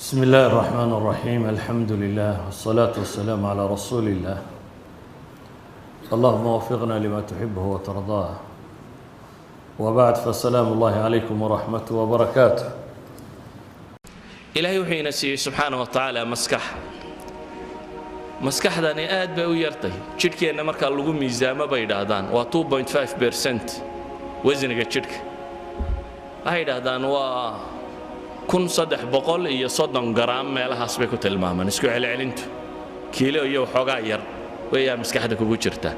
بسم الله الرحمن الرحيم، الحمد لله والصلاة والسلام على رسول الله. اللهم وفقنا لما تحبه وترضاه. وبعد، فالسلام الله عليكم ورحمته وبركاته. Ilaahay wuxuu ina siiyey subxaana wa tacaala maskax. Maskaxdani aad bay u yartay jidhkeenna markaa lagu miisaamo, bay yidhaahdaan waa 2.5% wasniga jidhka. Waxay yidhaahdaan waa 1330 garaam meelahaas bay ku tilmaamaan. Isku celcelintu kiilo iyo waxoogaa yar weeyaa maskaxda kugu jirta.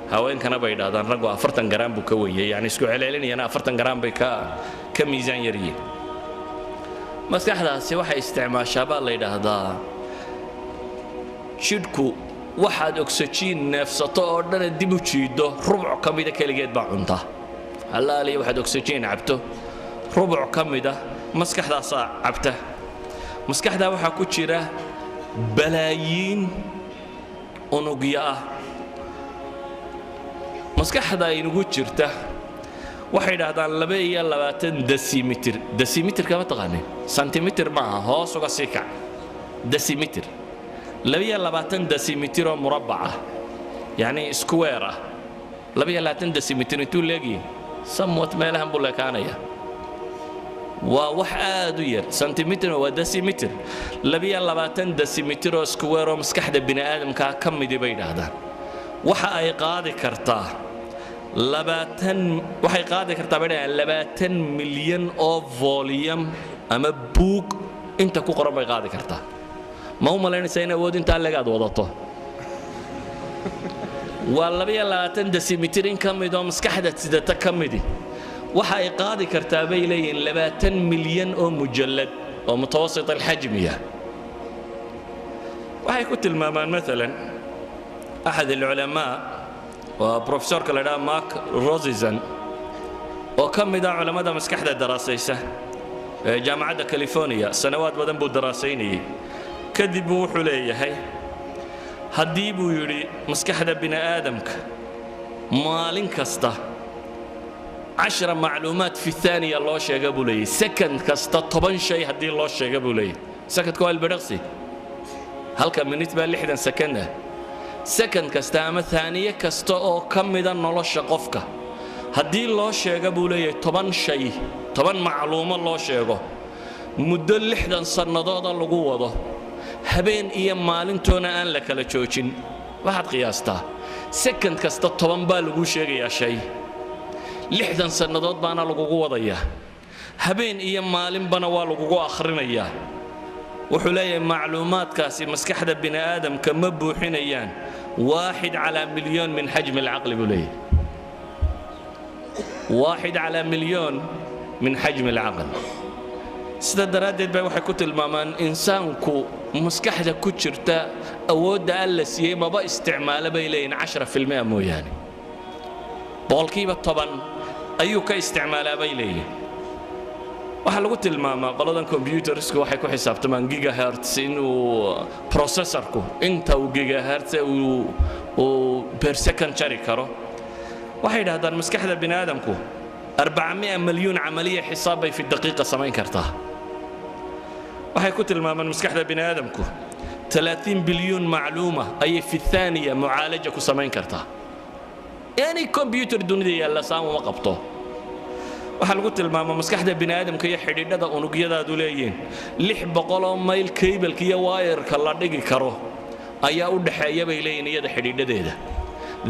Haweenkana bay yidhahdaan raggu 40 garaam buu ka wenyay, yani isku celcelinayana 40 garaam bay ka miisaan yaryihiin. Maskaxdaasi waxay isticmaashaa baa la yidhaahdaa jidhku waxaad ogsajiin neefsato oo dhana dib u jiiddo, rubuc ka mida keligeed baa cunta. Allaaliya waxaad ogsajiin cabto, rubuc ka mida maskaxdaasaa cabta. Maskaxdaa waxaa ku jira balaayiin unugyo ah. Maskaxda inugu jirta waxay idhaahdaan 22 decimeter. Decimeterka ma taqaanin? Sentimitir maaha, hoos uga sii kac, decimeter. 22 decimeter oo murabbac ah, yacni square ah. 22 decimeter intuu leegyihin? Somewhat meelahan buu leekaanaya. Waa wax aad u yar, sentimitir waa decimeter. 22 decimeter oo square oo maskaxda bini aadamkaa ka midi bay idhaahdaan waxa ay qaadi kartaa 20, waxay qaadi kartaa bay dhahaan 20 milyan oo volume ama buug inta ku qoran bay qaadi kartaa. Ma u malaynaysaa in awood intaa leeg aad wadato? Waa 22 decimeter in ka mid oo maskaxda sidata ka midi waxa ay qaadi kartaa bay leeyihiin 20 milyan oo mujallad oo mutawasit alxajmiya. Waxay ku tilmaamaan maalan axad alculamaa, waa professorka la idhaha Mark Rosenzon oo ka mid ah culammada maskaxda daraasaysa ee Jaamacadda California. Sanawaad badan buu daraasaynayey. Kadib buu wuxuu leeyahay, haddii buu yidhi maskaxda bini aadamka maalin kasta 10 macluumaad fi thaaniya loo sheega buu leeyahy, second kasta 10 shay haddii loo sheega buu leeyahy. Secondka waa ilbidhaqsi, halka minute baa 60 second ah. Second kasta ama thaaniye kasta oo ka mida nolosha qofka haddii loo sheega buu leeyahay 10 shay, 10 macluumo loo sheego, muddo 60 sannadooda lagu wado, habeen iyo maalintoona aan la kala joojin, waxaad qiyaastaa second kasta 10 baa laguu sheegayaa shay, 60 sannadood baana lagugu wadayaa, habeen iyo maalinbana waa lagugu akhrinayaa. Wuxuu leeyahay macluumaadkaasi maskaxda bini aadamka ma buuxinayaan واحد على مليون من حجم العقل buu leeyahay. واحد على مليون من حجم العقل. Sida daraaddeed bay waxay ku tilmaamaan insaanku maskaxda ku jirta awoodda Alla siiyey maba isticmaalo bay leeyihin 10% mooyaane, 10% ayuu ka isticmaalaa bay leeyihin. Waxaa lagu tilmaamaa qoladan computersku waxay ku xisaabtamaan gigahertz, inuu processorku inta uu gigahertz uu per second jari karo. Waxay yidhahdaan maskaxda bini aadamku 400 مليون عملية حساب bay في دقيقة samayn kartaa. Waxay ku tilmaamaan maskaxda bini aadamku 30 بليون معلومة ayay في الثانية معالجة ku samayn kartaa. Yani computer dunida yaalla saan uma qabto. Waxaa lagu tilmaamaa maskaxda bini aadamka iyo xidhiidhada unugyadaadu leeyihiin 600 mayl cableka iyo wireka la dhigi karo ayaa u dhaxeeya bay leeyihin iyada xidhiidhadeeda.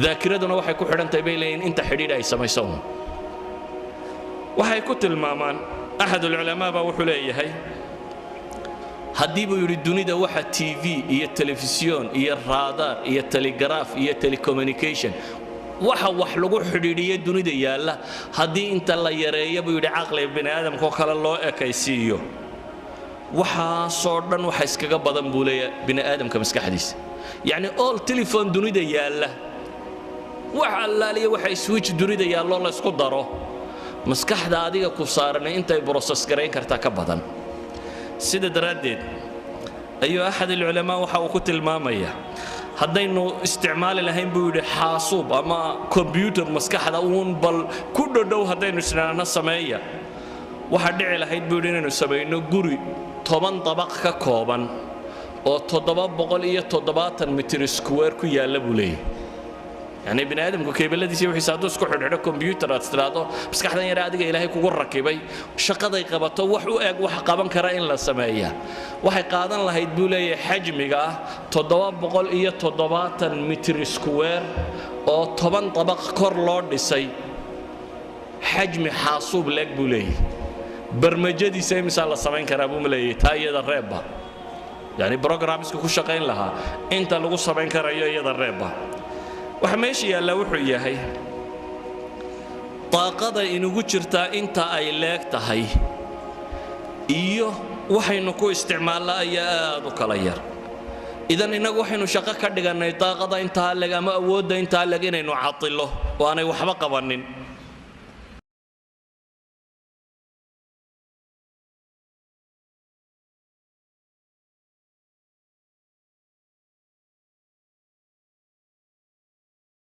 Daakiraduna waxay ku xidhantahay bay leeyihin inta xidhiidh ay samayso un. Waxay ku tilmaamaan, axad alculamaa baa wuxuu leeyahay, haddii buu yidhi dunida waxa TV iyo telefisyon iyo raadaar iyo telegaraaf iyo telecommunication waxa wax lagu xidhiidhiyo dunida yaalla, haddii inta la yareeyo buu yidhi caqliga bini aadamka oo kale loo ekaysiiyo, waxaasoo dhan waxa iskaga badan buu leeyahay bini aadamka maskaxdiisa. Yacni all telephone dunida yaalla, wax allaaliya waxa switch dunida yaalloo la isku daro, maskaxda adiga ku saaranay intay process garayn kartaa ka badan. Sida daraaddeed ayuu axad alculamaa waxa uu ku tilmaamaya, haddaynu isticmaali lahayn buu yidhi xaasuub ama kombyutar maskaxda uun bal ku dhodhow, haddaynu isnaano sameeya, waxaa dhici lahayd buu yidhi inaynu samayno guri 10 dabaq ka kooban oo 770 mitir square ku yaalla buu leeyahy. Yacni bini aadamku keebaladiisa wixiisa hadduu isku xidhxidho, computer aad tidhaahdo maskaxdan yare adiga Ilaahay kugu rakibay shaqaday qabato wax u eg wax qaban kara in la sameeya, waxay qaadan lahayd buu leeyahay xajmiga ah 770 mitir square oo 10 dabaq kor loo dhisay, xajmi xaasuub leeg buu leeyahay. Barmajadiisa imisaa la samayn karaa buu leeyahay? Taa iyada reebba, yani programska ku shaqayn lahaa inta lagu samayn karayo iyada reebba. Waxa meesha yaallaa wuxuu yahay daaqada inugu jirtaa inta ay leeg tahay iyo waxaynu ku isticmaalla ayaa aad u kala yar. Idan innagu waxaynu shaqo ka dhigannay daaqada intaa leg ama awoodda intaa leg inaynu cadilo oo aanay waxba qabannin.